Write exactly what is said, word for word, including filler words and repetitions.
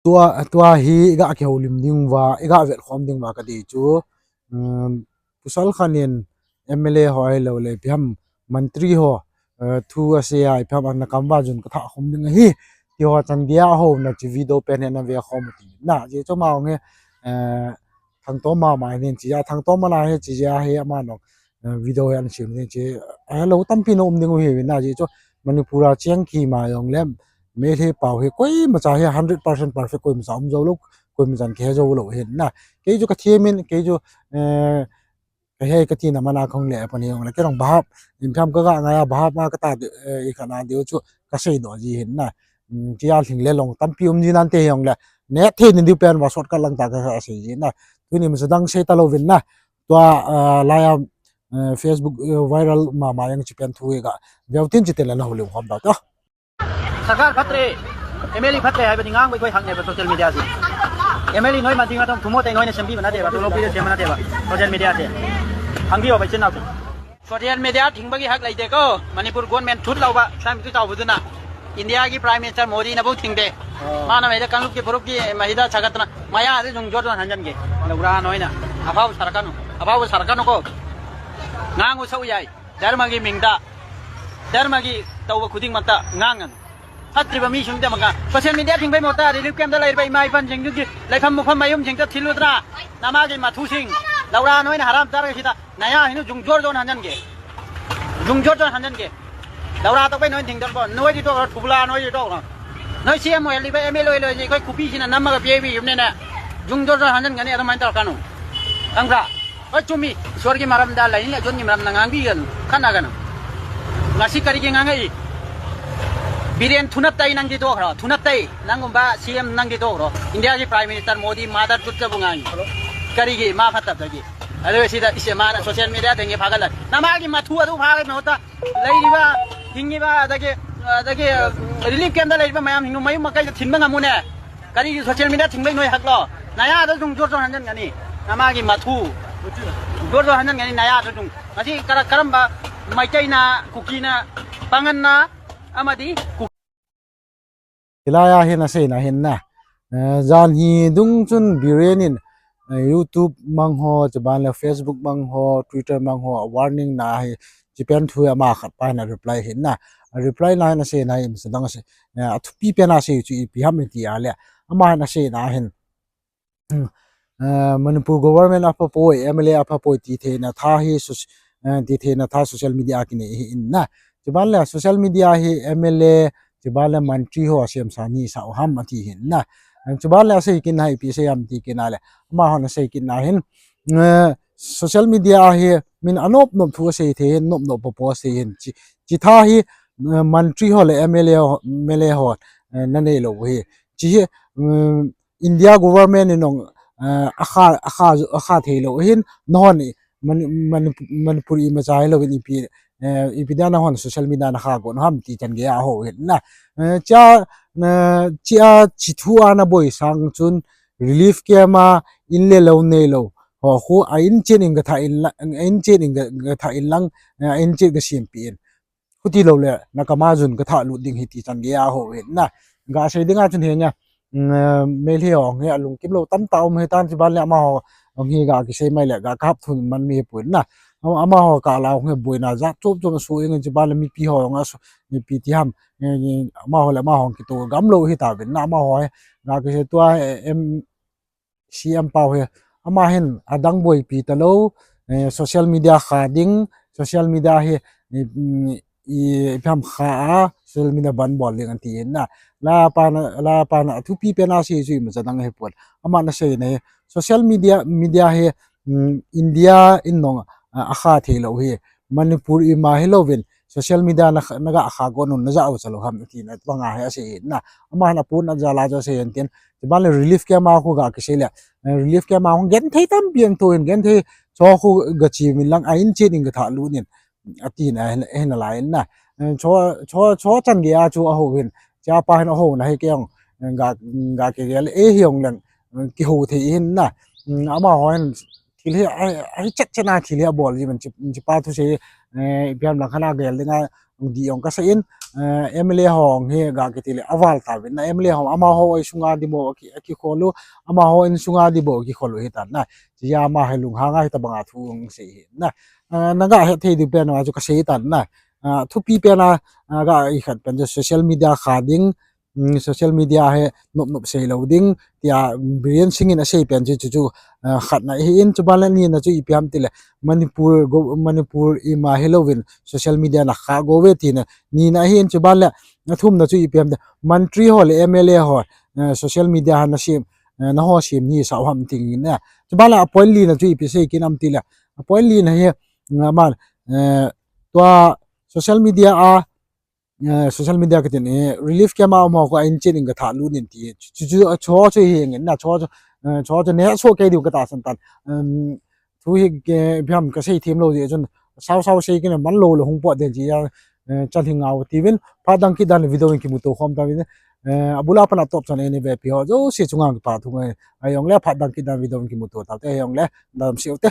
Tua, tua hi i ga kihoulim ding uva, i ga vetkhom ding uva ka dei chu, um, pasal khat in M L A ho ahilou le, ipi ham mantri ho, eh, thu asei a, ipi ham ana kam uva jun ka thah khom ding ahi, ti ho chan geiya a houna chu video pen hi na vekhom u tin. Na, ajeh chu ama hung hi, eh, Thangtom mama in chi a, Thangtom ana hi chi a hi ama nong, eh, video hi ana sem ding chi, ahilou tampi na um ding u hi na, ajeh chu Manipur a cheng kima jong le, Meitei pau hi koimacha hi hundred percent perfect koimacha um jou lou, koimacha kihe jou lou hin na. Kei chu ka thiam in, kei chu, eh, ka he ka tina mana khong le pan hi jong le, kei jong bahap, ipi ham ka ga ngai a, bahap a ka ta, eh, i khat na diu chu ka seidoh ji hin na. Um, chi a lhing le long tampi um ji nante jong le, neh thei ni diu pen va shortcut lang ta ka sei ji na. Tuni masa dang sei talou vin na. Tua, eh, laiya, eh, Facebook, eh, viral mama jeng chi pen thu hi ga veu tin, chuteng le na houlim khom dau te. Sarkar phatre, M L A phatre haiba ding ngang bai koi hak ne ba social media si. M L A noi ma ding atom thumo te noi ne sempi ba na de ba, tolo pi de sem na de ba, social media te. Hangbi o bai chen na tu. Social media thingba ki hak leite ko, Manipur government thut lou ba, sam tu tau bu na. India ki Prime Minister Modi na bu thingde. Oh. Mana mai da kan lup ki phurup ki, eh, mai da chagat na. Maya de jung jor jor hanjan ke. Laura noi na. Abau sarkanu. Abau sarkanu ko. Ngang u sau jai. Dharma ki mingda. Dharma ki tauba khuding mata ngangan. Phatriba mi sung da manga. Social media thingbai mota, relief camp da laiba ima ipan jeng ki. Laifam mukham mayum jeng ta thilu tra. Nama ki mathu sing. Laura noi na haram tar ki ta. Naya hinu jung jor jor hanjan ke. Jung jor jor hanjan ke. Laura to bai noi thing dor bo. Noi di to thubla noi di to. Noi C M o li ba M L A lo ni koi kupi sina nama ka P A B yum ne na. Jung jor jor hanjan ngani ada main tar kanu. Kang sa. Oi, chumi, Iswar ki maram da lai, ni la John ki maram na ngang bi gan, khana gan. Ngasi kari ki ngang ai. Biren thunap tai nang di to khra, thunap tai, nang umba C M nang di to khra. India ki Prime Minister Modi mother chut ka bu ngang. Kari ki ma phat ta ki. Alo si da ise ma na social media denge phagal. Nama ki mathu adu phagal me hota. Lai di ba, hingi ba, da ki, da ki, relief camp da lai ba mayam hingu mayum makai thin ba ngamune. Kari ki social media thingbai noi hak lo. Naya da jung jor jor hanjan ngani. Nama ki mathu. Jor jor hanjan ngani naya da jung. Ngasi kara karam ba mai chai na, kuki na, pangan na, amadi, kuki. Hilai a hin asei na hin na. Eh, jan hi dung chun Biren in, eh, YouTube mang ho, chuban le Facebook mang ho, Twitter mang ho, warning na hi, chi pen thu ama khat pa hin a reply hin na. A reply na hin asei na hin, sa dang asei. Eh, a thupi pen asei chu ipi ham i ti a le. Ama hin asei na hin. Hmm. Eh, Manipur government a pha poi, M L A a pha poi ti theina tha hi sus-, eh, ti theina tha social media a kinei hi in na. Chuban le social media hi M L A, chuban le mantri ho a siam sa ni sa u ham a ti hin na. Eh, chuban le asei kin na ipi sei ham ti kin a le. Ama hon asei kin na hin. Eh, social media a hi min a nop nop thu asei thei hin, nop nop po po asei hin. Chi, chi tha hi, eh, mantri ho le M L A ho, M L A ho, eh, na nei lou hi. Chi hi, mm, India government in ong, eh, a kha, a kha, a kha thei lou hin, nahon i, Mani-, Mani-, Manipur imacha hilou in ipi, eh, ipi dia nahon social media na kha gon ham ti chan geiya ho hin na. Eh, chia, na, chia chi thu a na boi sang chun relief camp a in le lou nei lou. Ho khu a in chen in ka tha in la, a in chen in ka, ka tha in lang, eh, a in chen ka siam pi in. Huti lou le, na kama jun ka thah lut ding hi ti chan geiya ho hin na. Ga sei ding a chun hi nia, mm, Meitei ho hi a lungkim lou tam ta um hi tan chuban le ama ho, hong hi ga kisei mai le, ga kap thun man mi hi pui na. Ama, ama ho ka la hong hi bui na, ja chup chup su ing chuban le mipi ho hong a su, mipi ti ham, eh, ama ho le ama hong kitu gam lou hi ta vin na, ama ho hi, ga kisei tua, eh, em, C M pau hi, ama hin a dang boipi ta lou, eh, social media kha ding, social media hi, i, i, i pham kha a, social media ban bol ding an ti hin na. La pa na, la pa na, a thupi pen a sei chu imacha dang hi pon. Ama na sei na hi, social media, media hi, mm, India in nong, a, a kha thei lou hi. Manipur ima hilou vin, social media na kha, na ga kha gon un na ja u cha lou ham ti na, tua nga hi asei na. Ama na pun a ja la ja sei an tin. Chuban le relief camp a khu ga kisei le, eh, relief camp a hung gen thei tampi an to in gen thei cho khu ga chi min lang a in chen in ga tha lut in a ti na, hin, hin a lai in na. Eh, cho, cho, cho chan geiya chu a ho hin. Chia pa hin a ho na hi kei hong, eh, ga, ga kei gel e hi hong leng, eh, kiho thei hin na. Mm, ama ho hin thil hi, a, a hi chet chet na thil hi a bol ji man chi, chi pa thu sei, eh, ipi ham lang khan a gel ding a, di hong ka sei in, eh, M L A ho hi ga kiti le aval tauvin na, M L A ho amaho insunga ding bou aki, akikhol u, amaho insunga ding bou akikhol u hitan na. Chujeh a ama hi lunghang a hitabanga thu hung sei hi na. Ah, naga het thei diu pen a chu kasei tan na. Ah, thupi pen a, ah, ga i khat pen chu social media kha ding, mm, social media hi nop nop sei lou ding, tia Biren Singh in asei pen chu, chu, chu, ah, khatna ahin, chuban le nina chu ipi ham tile, Manipur go, Manipur ima hilouvin social media na kha go ve tina, nina ahin, chuban le athumna chu ipi ham tile, mantri ho le M L A ho, eh, social media ha nasem, eh, naho sem ni sa ham tin na. Chuban le a point lina chu ipi sei kit nam tile, a point lina hi, mm, aman, eh, tua social media a, eh, social media katin, eh, relief camp a um ho kho a in chen in gatha lut in ti. Chu, chu, chu, chu chu hi ngin na, chu, chu, eh, chu, chu ne so kei diu kata san tan. Um, thu hi, eh, ipi ham kasei them lou jeh chun, sao sao sei kit na man lou lou hung pot den ji ya, eh, chan hi ngau tiuvin, phat dang kit dan video in kimuto khom tauvin, eh, abula pat a top chan eni vepi ho jouse chunga kipa thu ngai. Ahijongle phat dang kit dan video in kimuto taute, ahijongle damsel ute.